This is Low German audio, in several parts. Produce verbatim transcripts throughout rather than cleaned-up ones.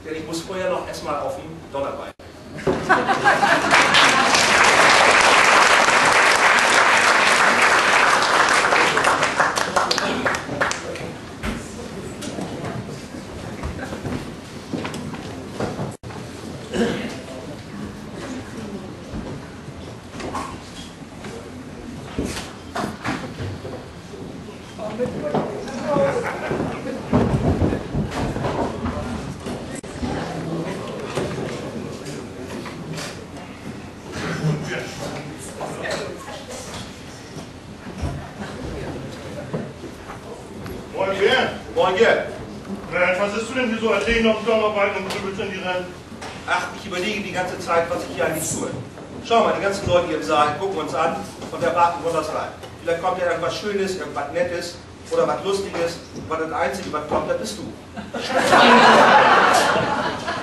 Denn ich muss vorher noch erstmal auf den Donnerbalken. Moin, Bernd. Moin, Gerd. Mensch, was sitzt du denn hier so alleen auf dem Donnerbalken und grübelst in die Rinne? Ach, ich überlege die ganze Zeit, was ich hier eigentlich tue. Schau mal, die ganzen Leute hier im Saal gucken uns an und erwarten wohl das Gleiche. Vielleicht kommt ja irgendwas Schönes, irgendwas Nettes oder was Lustiges. Aber das Einzige, was kommt, das bist du.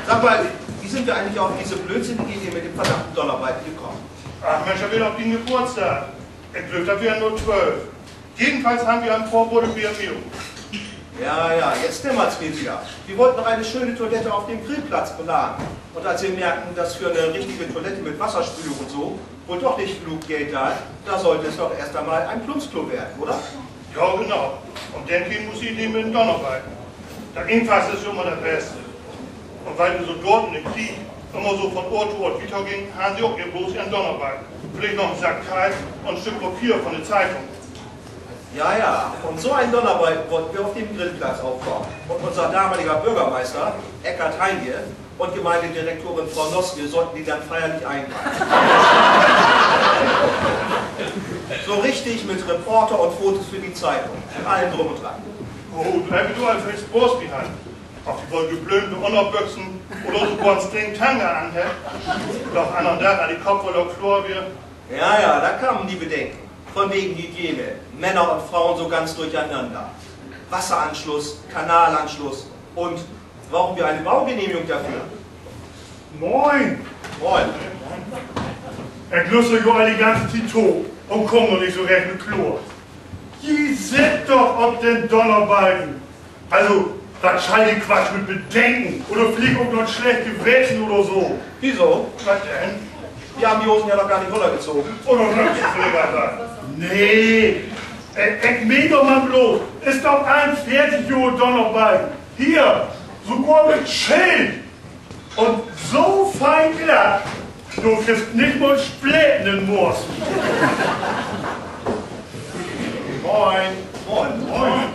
Sag mal, wie sind wir eigentlich auf diese blödsinnige Idee mit dem verdammten Donnerbalken gekommen? Ach Mensch, dat weer doch dien Geburtstag. Ik glööv, dat weren nur twölf. Jedenfalls harrn wi en poor Buddel Beer mehr. Ja, ja, jetzt dämmert's mir wieder. Wir wollten noch eine schöne Toilette auf dem Grillplatz planen. Und als wir merkten, dass für eine richtige Toilette mit Wasserspülung und so wohl doch nicht genug Geld da ist, da sollte es doch erst einmal ein Plumpsklo werden, oder? Ja, genau. Un denn keem us Idee mit den Donnerbalken. Dat Eenfachste is jo immer dat Beste. Un wiel de Soldaten in Krieg immer so von Oort to Oort wieter gingen, harrn se ok ehr blots ehren Donnerbalken. Villicht noch en Sack Kalk un en Stück Papier von de Zeitung. Ja, ja, und so einen Donnerbalken wollten wir auf dem Grillplatz aufbauen. Und unser damaliger Bürgermeister, Eckhard Heinje, und Gemeindedirektorin Frau Noske sollten die dann feierlich einweihen. So richtig mit Reporter und Fotos für die Zeitung. Allem drum und dran. Oh, dor hebbt wi al veel Spaaß bi hatt. Of de woll geblömte Ünnerbüxen oder sogor en strengen Tanga anhett. Doch annern Dag, as de Kopp woller kloor weer. Ja, ja, da kamen die Bedenken. Von wegen Hygiene, Männer und Frauen so ganz durcheinander. Wasseranschluss, Kanalanschluss und brauchen wir eine Baugenehmigung dafür? Moin! Moin! Ik luster jo al de ganze Tiet to un kumm noch nich so recht mit kloor. Ji sitt doch op den Donnerbalken. Also, wat schall de Quatsch mit Bedenken? Oder villicht ok noch en slecht Gewessen oder so? Wieso? Wat denn? Wir haben die Hosen ja noch gar nicht runtergezogen. Oder röpst du villicht wat? Nee, ik, ik meen doch man blots, is doch en veertig Johr Donnerbalken. Hier, sogor mit Schild. Un so fein glatt, du kriggst nich mal Spleten in'n Moors. Moin. Moin, moin.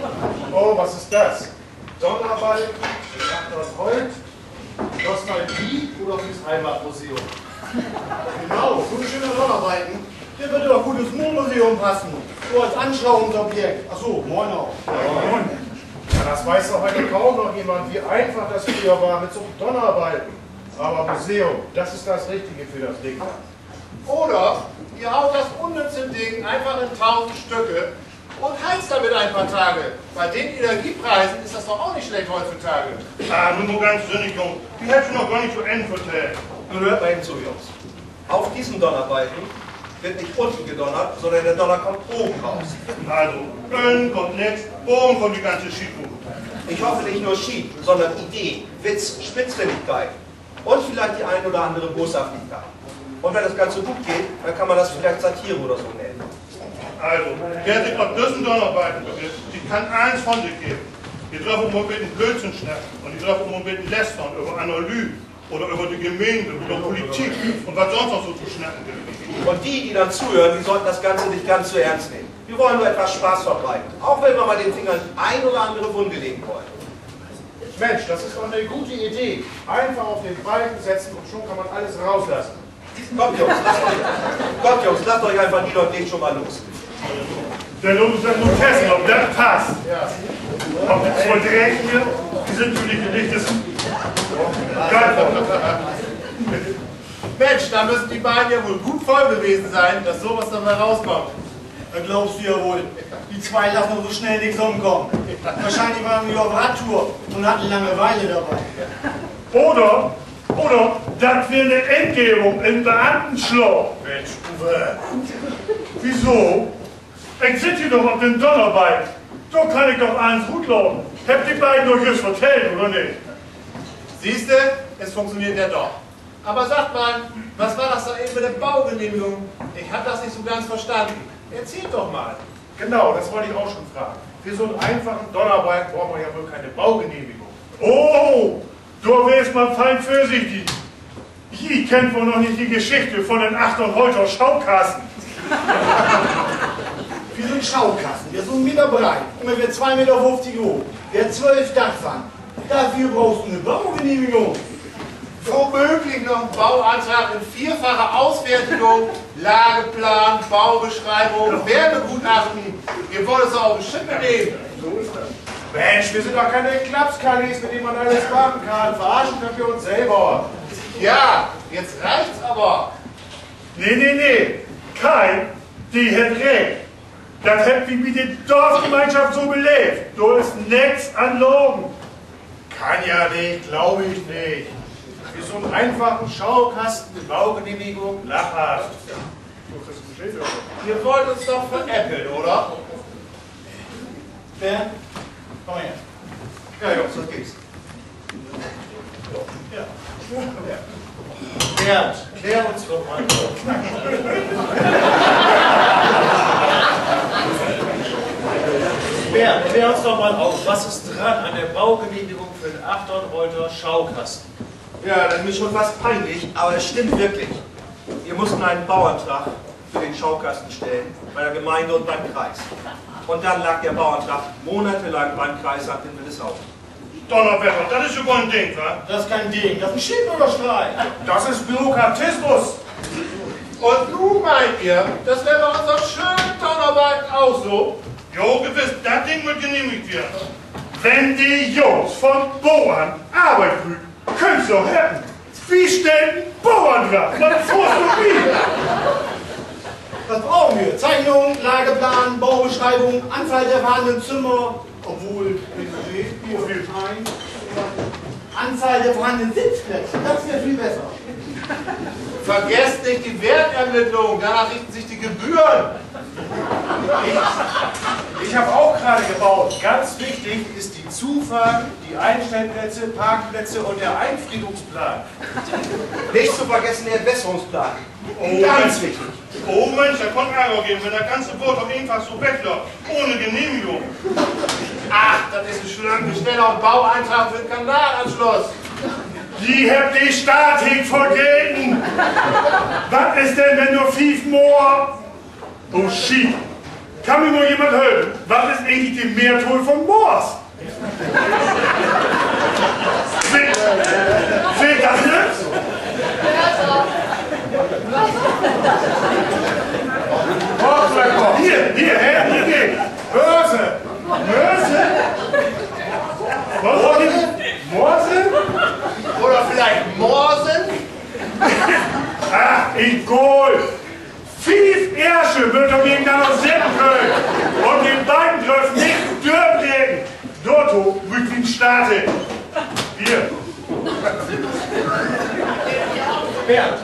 Oh, was ist das? Donnerbalken, Schlacht und Holt, Nostalgie oder fürs Heimatmuseum? Genau, so 'n schöner Donnerbalken, de würr doch goot in't Museum passen. So als Anschauungsobjekt. Ach so, moin auch. Ja, das weiß doch heute kaum noch jemand, wie einfach das früher war mit so 'n Donnerbalken. Aber Museum, das ist das Richtige für das Ding. Oder ihr haut das unnütze Ding einfach in tausend Stücke und heizt damit ein paar Tage. Bei den Energiepreisen ist das doch auch nicht schlecht heutzutage. Ah, nu mal ganz sinnig, Jung. Wi hebbt noch gor nich to Enn vertellt. Nun hört mal eben zu, Jungs. Auf diesen Donnerbalken wird nicht unten gedonnert, sondern der Donner kommt oben raus. Also, ünnen kummt nix, boven kummt de ganze Schiet rut. Ich hoffe nicht nur Schiet, sondern Ideen, Witz, Spitzfindigkeit und vielleicht die ein oder andere Boshaftigkeit. Und wenn das Ganze gut geht, dann kann man das vielleicht Satire oder so nennen. Also, wer sik op düssen Donnerbalken begifft, de kann allens von sik geven. De dröff ok mal en beten Blöödsinn snacken un de dröff ok mal en beten lästern över anner Lüüd oder över de Gemeende oder Politik un wat sonst noch so to snacken gifft. Und die, die dann zuhören, die sollten das Ganze nicht ganz so ernst nehmen. Wir wollen nur etwas Spaß verbreiten, auch wenn wir mal den Fingern die ein oder andere Wunde legen wollen. Mensch, das ist doch eine gute Idee. Einfach auf den Balken setzen und schon kann man alles rauslassen. Kommt, Jungs, lasst euch, kommt, Jungs, lasst euch einfach nieder und legt schon mal los. Denn uns denn nu testen, ob dat passt. Ob de twee Dreck hier, de sünd natürlich de lichtesten. Geil. Mensch, da müssen die beiden ja wohl gut voll gewesen sein, dass sowas dabei rauskommt. Dat glaubst du ja woll. De twee lassen uns so snell nix ümkamen. Wahrscheinlich waren se ja op Radtour un hatten Langeweile dabei. Oder, oder dat weer 'ne Ingevung in Beamtenslaap. Mensch, Uwe. Wieso? Ik sitt hier doch op den Donnerbalken. Dor kann ik doch allens rutlaten. Hebbt de beiden doch jüst vertellt, oder nich? Siehst du, es funktioniert ja doch. Aber sag mal, was war das da eben mit der Baugenehmigung? Ich hab das nicht so ganz verstanden. Erzähl doch mal. Genau, das wollte ich auch schon fragen. Für so einen einfachen Donnerbalken braucht man ja wohl keine Baugenehmigung. Oh, dor wees man fein vörsichtig. Ji kennt woll noch nich de Geschichte von den Achternholter Schaukasten. För so'n Schaukasten, de is so'n Meter breit un de weer twee Meter föfftig hooch, de hett twölf Dachpfannen. Dorför bruukst du 'ne Baugenehmigung. Womöglich noch en Bauantrag in vierfacher Ausfertigung, Lageplan, Baubeschreibung, Werbegutachten. Wi wüllt uns op de Schippe nehmen. Mensch, wir sind doch keine Klapskallis, mit denen man alles machen kann. Verarschen können wir uns selber. Ja, jetzt reicht's aber. Nee, nee, nee. Kai, de hett recht. Dat hebbt wi bi de Dorfgemeinschaft so beleevt. Dor is nix an logen. Kann ja nich, glaub ik nich. För so'n einfachen Schaukasten 'ne Baugenehmigung, lachhaft. Ihr wollt uns doch veräppeln, oder? Bernd, komm her. Ja, Jungs, los geht's. Ja. Bernd, klär uns doch mal auf. Bernd, klär uns doch mal auf. Was ist dran an der Baugenehmigung für den Achternholter Schaukasten? Ja, das ist mir schon fast peinlich, aber es stimmt wirklich. Wir mussten einen Bauantrag für den Schaukasten stellen, bei der Gemeinde und beim Kreis. Und dann lag der Bauantrag monatelang beim Kreisamt in Willeshausen. Donnerwetter, dat is jo woll en Ding, wa? Dat is keen Ding, dat is en Schiet oder Streit. Das ist Bürokratismus. Und nun meint ihr, das wäre bei unserem schönen Donnerbalken auch so? Jo, gewiss, dat Ding mutt genehmigt weern. Wenn de Jungs von Boan Arbeit bröcht, köönt se doch hebben. Wi stellt en Bauantrag, wat fohrst du bi? Was brauchen wir? Zeichnung, Lageplan, Baubeschreibung, Anzahl der vorhandenen Zimmer, obwohl, wenn du siehst, hier ein, Anzahl der vorhandenen Sitzplätze, das wäre viel besser. Vergesst nicht die Wertermittlung, danach richten sich die Gebühren. Ich, ich hab auch gerade gebaut. Ganz wichtig ist die Zufahrt, die Einstellplätze, Parkplätze und der Einfriedungsplan. Nicht zu vergessen der Entwässerungsplan. Oh, ganz wichtig. Oh Mensch, dat kann Ärger geven, wenn dat ganze Woort doch eenfach so weglöppt, ohne Genehmigung. Ach, dat is en slanke Steller, en Bauantrag för 'n Kanalanschluss. Ji hebbt de Statik vergeten. Wat is denn, wenn dor fief Moor Oh, Schiet. Kann mi mal jemand helpen? Wat is egentlich de Mehrtall von Moors? Seht, seht dat nix? Hier, hier, hier, hier. Möse. Möse? Wat? Morse? Oder vielleicht Morsen? Ach, egal. Fief Ersche mööt wi gegenanner sitten könen. Un de Balken dröfft nich dörbreken. Dorto bruukt wi en Statik. Hier. Bernd,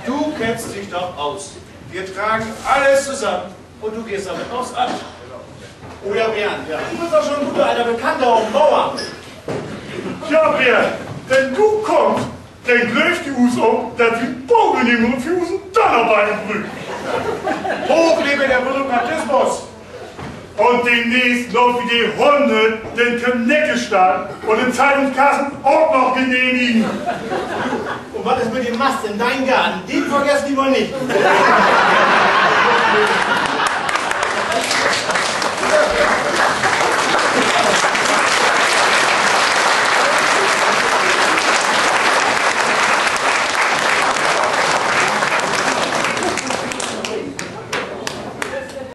du kennst dich doch aus. Wir tragen alles zusammen und du gehst damit aufs Amt. Oder Bernd, ja. Du büst doch schon en guter alter Bekannter op'n Bauamt. Ja, Bernd, wenn du kummst, denn glöövt de us ok, dat wi Baugenehmigung för usen Donnerbalken bruukt. Hoch lebe der Bürokratismus! Un demnächst laat wi de Hunne den Kaneckestand un den Zeitungskasten ok noch genehmigen. Un wat is mit den Mast in dien Goorn? Den vergeet wi woll nich.